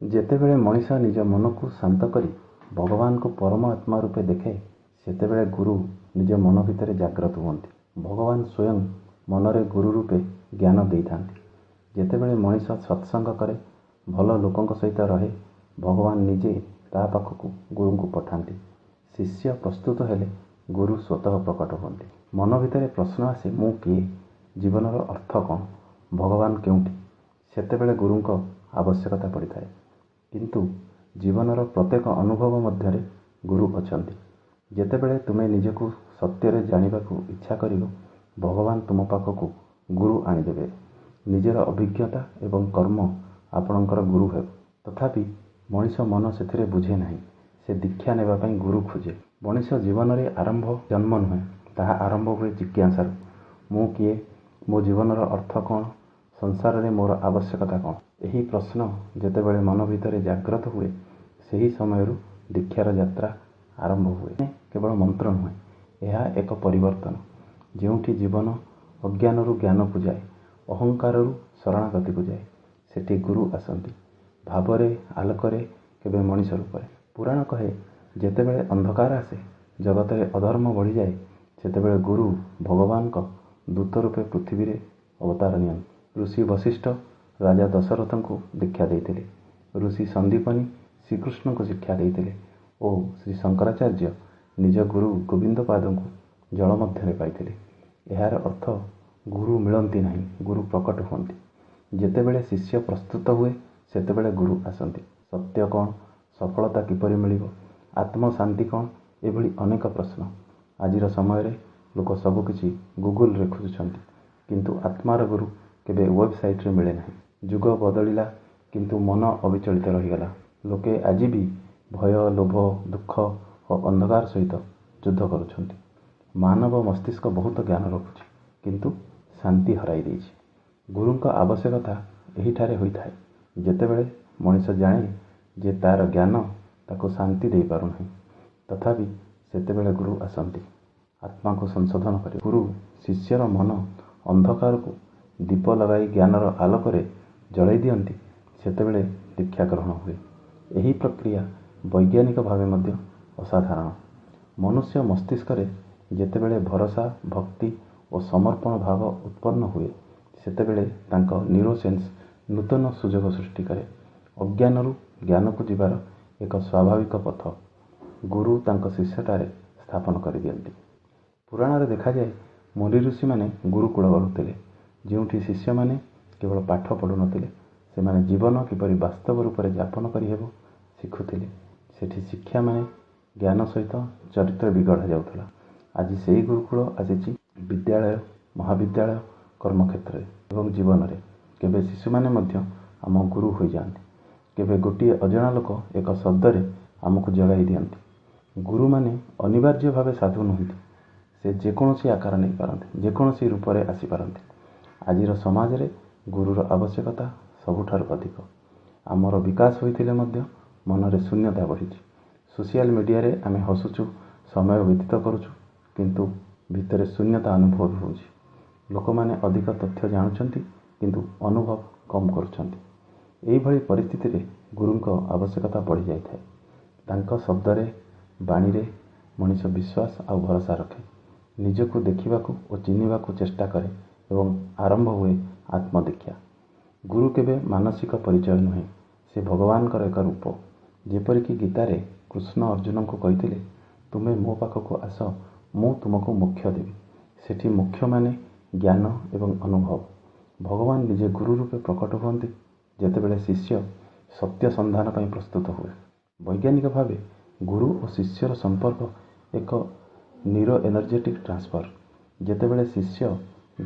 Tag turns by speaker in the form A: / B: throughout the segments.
A: ଯେତେବେଳେ ମଣିଷ ନିଜ ମନକୁ ଶାନ୍ତ କରି ଭଗବାନଙ୍କୁ ପରମ ଆତ୍ମା ରୂପେ ଦେଖେ, ସେତେବେଳେ ଗୁରୁ ନିଜ ମନ ଭିତରେ ଜାଗ୍ରତ ହୁଅନ୍ତି। ଭଗବାନ ସ୍ୱୟଂ ମନରେ ଗୁରୁ ରୂପେ ଜ୍ଞାନ ଦେଇଥାନ୍ତି। ଯେତେବେଳେ ମଣିଷ ସତ୍ସଙ୍ଗ କରେ, ଭଲ ଲୋକଙ୍କ ସହିତ ରହେ, ଭଗବାନ ନିଜେ ତା ପାଖକୁ ଗୁରୁଙ୍କୁ ପଠାନ୍ତି। ଶିଷ୍ୟ ପ୍ରସ୍ତୁତ ହେଲେ ଗୁରୁ ସ୍ୱତଃ ପ୍ରକଟ ହୁଅନ୍ତି। ମନ ଭିତରେ ପ୍ରଶ୍ନ ଆସେ, ମୁଁ କିଏ? ଜୀବନର ଅର୍ଥ କ'ଣ? ଭଗବାନ କେଉଁଠି? ସେତେବେଳେ ଗୁରୁଙ୍କ ଆବଶ୍ୟକତା ପଡ଼ିଥାଏ। କିନ୍ତୁ ଜୀବନର ପ୍ରତ୍ୟେକ ଅନୁଭବ ମଧ୍ୟରେ ଗୁରୁ ଅଛନ୍ତି। ଯେତେବେଳେ ତୁମେ ନିଜକୁ ସତ୍ୟରେ ଜାଣିବାକୁ ଇଚ୍ଛା କରିବ, ଭଗବାନ ତୁମ ପାଖକୁ ଗୁରୁ ଆଣିଦେବେ। ନିଜର ଅଭିଜ୍ଞତା ଏବଂ କର୍ମ ଆପଣଙ୍କର ଗୁରୁ ହେବ। ତଥାପି ମଣିଷ ମନ ସେଥିରେ ବୁଝେ ନାହିଁ। ସେ ଦୀକ୍ଷା ନେବା ପାଇଁ ଗୁରୁ ଖୋଜେ। ମଣିଷ ଜୀବନରେ ଆରମ୍ଭ ଜନ୍ମ ନୁହେଁ, ତାହା ଆରମ୍ଭ ହୁଏ ଜିଜ୍ଞାସାରୁ। ମୁଁ କିଏ? ମୋ ଜୀବନର ଅର୍ଥ କ'ଣ? ସଂସାରରେ ମୋର ଆବଶ୍ୟକତା କ'ଣ? ଏହି ପ୍ରଶ୍ନ ଯେତେବେଳେ ମନ ଭିତରେ ଜାଗ୍ରତ ହୁଏ, ସେହି ସମୟରୁ ଦୀକ୍ଷାର ଯାତ୍ରା ଆରମ୍ଭ ହୁଏ। କେବଳ ମନ୍ତ୍ର ନୁହେଁ, ଏହା ଏକ ପରିବର୍ତ୍ତନ, ଯେଉଁଠି ଜୀବନ ଅଜ୍ଞାନରୁ ଜ୍ଞାନକୁ ଯାଏ, ଅହଙ୍କାରରୁ ଶରଣାଗତିକୁ ଯାଏ। ସେଠି ଗୁରୁ ଆସନ୍ତି, ଭାବରେ, ଆଲୋକରେ, କେବେ ମଣିଷ ରୂପରେ। ପୁରାଣ କହେ, ଯେତେବେଳେ ଅନ୍ଧକାର ଆସେ, ଜଗତରେ ଅଧର୍ମ ବଢ଼ିଯାଏ, ସେତେବେଳେ ଗୁରୁ ଭଗବାନଙ୍କ ଦୂତ ରୂପେ ପୃଥିବୀରେ ଅବତାର ନିଅନ୍ତି। ଋଷି ବଶିଷ୍ଠ ରାଜା ଦଶରଥଙ୍କୁ ଦୀକ୍ଷା ଦେଇଥିଲେ, ଋଷି ସନ୍ଦୀପନୀ ଶ୍ରୀକୃଷ୍ଣଙ୍କୁ ଶିକ୍ଷା ଦେଇଥିଲେ ଓ ଶ୍ରୀ ଶଙ୍କରାଚାର୍ଯ୍ୟ ନିଜ ଗୁରୁ ଗୋବିନ୍ଦପାଦଙ୍କୁ ଜଳ ମଧ୍ୟରେ ପାଇଥିଲେ। ଏହାର ଅର୍ଥ, ଗୁରୁ ମିଳନ୍ତି ନାହିଁ, ଗୁରୁ ପ୍ରକଟ ହୁଅନ୍ତି। ଯେତେବେଳେ ଶିଷ୍ୟ ପ୍ରସ୍ତୁତ ହୁଏ, ସେତେବେଳେ ଗୁରୁ ଆସନ୍ତି। ସତ୍ୟ କ'ଣ? ସଫଳତା କିପରି ମିଳିବ? ଆତ୍ମଶାନ୍ତି କ'ଣ? ଏଭଳି ଅନେକ ପ୍ରଶ୍ନ। ଆଜିର ସମୟରେ ଲୋକ ସବୁକିଛି ଗୁଗୁଲରେ ଖୋଜୁଛନ୍ତି, କିନ୍ତୁ ଆତ୍ମାର ଗୁରୁ କେବେ ୱେବସାଇଟ୍ରେ ମିଳେ ନାହିଁ। ଯୁଗ ବଦଳିଲା, କିନ୍ତୁ ମନ ଅବିଚଳିତ ରହିଗଲା। ଲୋକେ ଆଜି ବି ଭୟ, ଲୋଭ, ଦୁଃଖ ଓ ଅନ୍ଧକାର ସହିତ ଯୁଦ୍ଧ କରୁଛନ୍ତି। ମାନବ ମସ୍ତିଷ୍କ ବହୁତ ଜ୍ଞାନ ରଖୁଛି, କିନ୍ତୁ ଶାନ୍ତି ହରାଇ ଦେଇଛି। ଗୁରୁଙ୍କ ଆବଶ୍ୟକତା ଏହିଠାରେ ହୋଇଥାଏ, ଯେତେବେଳେ ମଣିଷ ଜାଣେ ଯେ ତା'ର ଜ୍ଞାନ ତାକୁ ଶାନ୍ତି ଦେଇପାରୁନାହିଁ। ତଥାପି ସେତେବେଳେ ଗୁରୁ ଆସନ୍ତି ଆତ୍ମାକୁ ସଂଶୋଧନ କରି। ଗୁରୁ ଶିଷ୍ୟର ମନ ଅନ୍ଧକାରକୁ ଦୀପ ଲଗାଇ ଜ୍ଞାନର ଆଲୋକରେ ଜଳାଇ ଦିଅନ୍ତି। ସେତେବେଳେ ଦୀକ୍ଷା ଗ୍ରହଣ ହୁଏ। ଏହି ପ୍ରକ୍ରିୟା ବୈଜ୍ଞାନିକ ଭାବେ ମଧ୍ୟ ଅସାଧାରଣ। ମନୁଷ୍ୟ ମସ୍ତିଷ୍କରେ ଯେତେବେଳେ ଭରସା, ଭକ୍ତି ଓ ସମର୍ପଣ ଭାବ ଉତ୍ପନ୍ନ ହୁଏ, ସେତେବେଳେ ତାଙ୍କ ନ୍ୟୁରୋସେନ୍ସ ନୂତନ ସୁଯୋଗ ସୃଷ୍ଟି କରେ। ଅଜ୍ଞାନରୁ ଜ୍ଞାନକୁ ଯିବାର ଏକ ସ୍ୱାଭାବିକ ପଥ ଗୁରୁ ତାଙ୍କ ଶିଷ୍ୟଠାରେ ସ୍ଥାପନ କରିଦିଅନ୍ତି। ପୁରାଣରେ ଦେଖାଯାଏ, ମୁନି ଋଷିମାନେ ଗୁରୁକୁଳ ଗଢ଼ୁଥିଲେ, ଯେଉଁଠି ଶିଷ୍ୟମାନେ କେବଳ ପାଠ ପଢ଼ୁନଥିଲେ, ସେମାନେ ଜୀବନ କିପରି ବାସ୍ତବ ରୂପରେ ଯାପନ କରିହେବ ଶିଖୁଥିଲେ। ସେଠି ଶିକ୍ଷାମାନେ ଜ୍ଞାନ ସହିତ ଚରିତ୍ର ବି ଗଢ଼ାଯାଉଥିଲା। ଆଜି ସେହି ଗୁରୁକୁଳ ଆସିଛି ବିଦ୍ୟାଳୟ, ମହାବିଦ୍ୟାଳୟ, କର୍ମକ୍ଷେତ୍ରରେ ଏବଂ ଜୀବନରେ। କେବେ ଶିଶୁମାନେ ମଧ୍ୟ ଆମ ଗୁରୁ ହୋଇଯାଆନ୍ତି। କେବେ ଗୋଟିଏ ଅଜଣା ଲୋକ ଏକ ଶବ୍ଦରେ ଆମକୁ ଜଗାଇ ଦିଅନ୍ତି। ଗୁରୁମାନେ ଅନିବାର୍ଯ୍ୟ ଭାବେ ସାଧୁ ନୁହନ୍ତି। ସେ ଯେକୌଣସି ଆକାର ନେଇପାରନ୍ତି, ଯେକୌଣସି ରୂପରେ ଆସିପାରନ୍ତି। ଆଜିର ସମାଜରେ ଗୁରୁର ଆବଶ୍ୟକତା ସବୁଠାରୁ ଅଧିକ। ଆମର ବିକାଶ ହୋଇଥିଲେ ମଧ୍ୟ ମନରେ ଶୂନ୍ୟତା ବଢ଼ିଛି। ସୋସିଆଲ ମିଡ଼ିଆରେ ଆମେ ହସୁଛୁ, ସମୟ ବ୍ୟତୀତ କରୁଛୁ, କିନ୍ତୁ ଭିତରେ ଶୂନ୍ୟତା ଅନୁଭବ ହେଉଛି। ଲୋକମାନେ ଅଧିକ ତଥ୍ୟ ଜାଣୁଛନ୍ତି, କିନ୍ତୁ ଅନୁଭବ କମ୍ କରୁଛନ୍ତି। ଏହିଭଳି ପରିସ୍ଥିତିରେ ଗୁରୁଙ୍କ ଆବଶ୍ୟକତା ବଢ଼ିଯାଇଥାଏ। ତାଙ୍କ ଶବ୍ଦରେ, ବାଣୀରେ ମଣିଷ ବିଶ୍ୱାସ ଆଉ ଭରସା ରଖେ, ନିଜକୁ ଦେଖିବାକୁ ଓ ଚିହ୍ନିବାକୁ ଚେଷ୍ଟା କରେ ଏବଂ ଆରମ୍ଭ ହୁଏ ଆତ୍ମଦୀକ୍ଷା। ଗୁରୁ କେବେ ମାନସିକ ପରିଚୟ ନୁହେଁ, ସେ ଭଗବାନଙ୍କର ଏକ ରୂପ। ଯେପରିକି ଗୀତାରେ କୃଷ୍ଣ ଅର୍ଜୁନଙ୍କୁ କହିଥିଲେ, ତୁମେ ମୋ ପାଖକୁ ଆସ, ମୁଁ ତୁମକୁ ମୋକ୍ଷ ଦେବି। ସେଠି ମୋକ୍ଷ ମାନେ ଜ୍ଞାନ ଏବଂ ଅନୁଭବ। ଭଗବାନ ନିଜେ ଗୁରୁ ରୂପେ ପ୍ରକଟ ହୁଅନ୍ତି ଯେତେବେଳେ ଶିଷ୍ୟ ସତ୍ୟ ସନ୍ଧାନ ପାଇଁ ପ୍ରସ୍ତୁତ ହୁଏ। ବୈଜ୍ଞାନିକ ଭାବେ ଗୁରୁ ଓ ଶିଷ୍ୟର ସମ୍ପର୍କ ଏକ ନ୍ୟୁରୋ ଏନର୍ଜେଟିକ୍ ଟ୍ରାନ୍ସଫର୍। ଯେତେବେଳେ ଶିଷ୍ୟ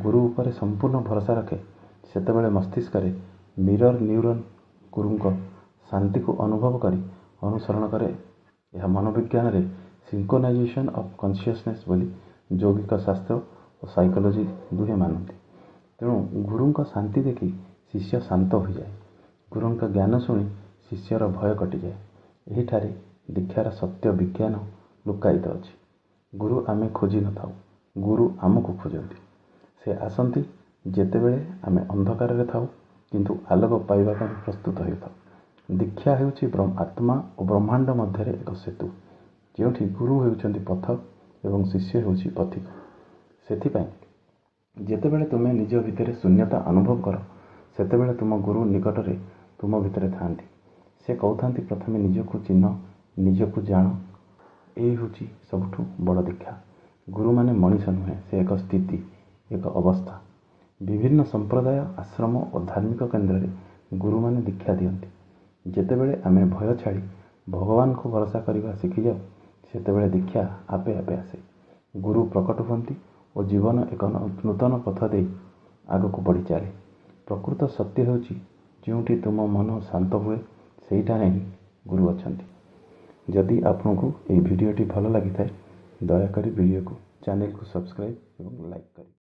A: ଗୁରୁ ଉପରେ ସମ୍ପୂର୍ଣ୍ଣ ଭରସା ରଖେ, ସେତେବେଳେ ମସ୍ତିଷ୍କରେ ମିରର ନ୍ୟୁରନ୍ ଗୁରୁଙ୍କ ଶାନ୍ତିକୁ ଅନୁଭବ କରି ଅନୁସରଣ କରେ। ଏହା ମନୋବିଜ୍ଞାନରେ ସିଙ୍କୋନାଇଜେସନ୍ ଅଫ୍ କନସିୟସନେସ୍ ବୋଲି ଯୌଗିକ ଶାସ୍ତ୍ର ଓ ସାଇକୋଲୋଜି ଦୁହେଁ ମାନନ୍ତି। ତେଣୁ ଗୁରୁଙ୍କ ଶାନ୍ତି ଦେଖି ଶିଷ୍ୟ ଶାନ୍ତ ହୋଇଯାଏ। ଗୁରୁଙ୍କ ଜ୍ଞାନ ଶୁଣି ଶିଷ୍ୟର ଭୟ କଟିଯାଏ। ଏହିଠାରେ ଦୀକ୍ଷାର ସତ୍ୟ ବିଜ୍ଞାନ ଲୁକ୍କାୟିତ ଅଛି। ଗୁରୁ ଆମେ ଖୋଜି ନଥାଉ, ଗୁରୁ ଆମକୁ ଖୋଜନ୍ତି। ସେ ଆସନ୍ତି ଯେତେବେଳେ ଆମେ ଅନ୍ଧକାରରେ ଥାଉ, କିନ୍ତୁ ଆଲୋକ ପାଇବା ପାଇଁ ପ୍ରସ୍ତୁତ ହେଉଥାଉ। ଦୀକ୍ଷା ହେଉଛି ଆତ୍ମା ଓ ବ୍ରହ୍ମାଣ୍ଡ ମଧ୍ୟରେ ଏକ ସେତୁ, ଯେଉଁଠି ଗୁରୁ ହେଉଛନ୍ତି ପଥ ଏବଂ ଶିଷ୍ୟ ହେଉଛି ପଥିକ। ସେଥିପାଇଁ ଯେତେବେଳେ ତୁମେ ନିଜ ଭିତରେ ଶୂନ୍ୟତା ଅନୁଭବ କର, ସେତେବେଳେ ତୁମ ଗୁରୁ ନିକଟରେ ତୁମ ଭିତରେ ଥାଆନ୍ତି। ସେ କହୁଥାନ୍ତି, ପ୍ରଥମେ ନିଜକୁ ଚିହ୍ନ, ନିଜକୁ ଜାଣ। ଏହି ହେଉଛି ସବୁଠୁ ବଡ଼ ଦୀକ୍ଷା। ଗୁରୁମାନେ ମଣିଷ ନୁହେଁ, ସେ ଏକ ସ୍ଥିତି, ଏକ ଅବସ୍ଥା। ବିଭିନ୍ନ ସମ୍ପ୍ରଦାୟ, ଆଶ୍ରମ ଓ ଧାର୍ମିକ କେନ୍ଦ୍ରରେ ଗୁରୁମାନେ ଦୀକ୍ଷା ଦିଅନ୍ତି। ଯେତେବେଳେ ଆମେ ଭୟ ଛାଡ଼ି ଭଗବାନଙ୍କୁ ଭରସା କରିବା ଶିଖିଯାଉ, ସେତେବେଳେ ଦୀକ୍ଷା ଆପେ ଆପେ ଆସେ। ଗୁରୁ ପ୍ରକଟ ହୁଅନ୍ତି ଓ ଜୀବନ ଏକ ନୂତନ ପଥ ଦେଇ ଆଗକୁ ବଢ଼ି ଚାଲେ। ପ୍ରକୃତ ସତ୍ୟ ହେଉଛି, ଯେଉଁଠି ତୁମ ମନ ଶାନ୍ତ ହୁଏ, ସେଇଠାରେ ହିଁ ଗୁରୁ ଅଛନ୍ତି। ଯଦି ଆପଣଙ୍କୁ ଏହି ଭିଡ଼ିଓଟି ଭଲ ଲାଗିଥାଏ, ଦୟାକରି ଭିଡ଼ିଓକୁ, ଚ୍ୟାନେଲକୁ ସବସ୍କ୍ରାଇବ୍ ଏବଂ ଲାଇକ୍ କରିବେ।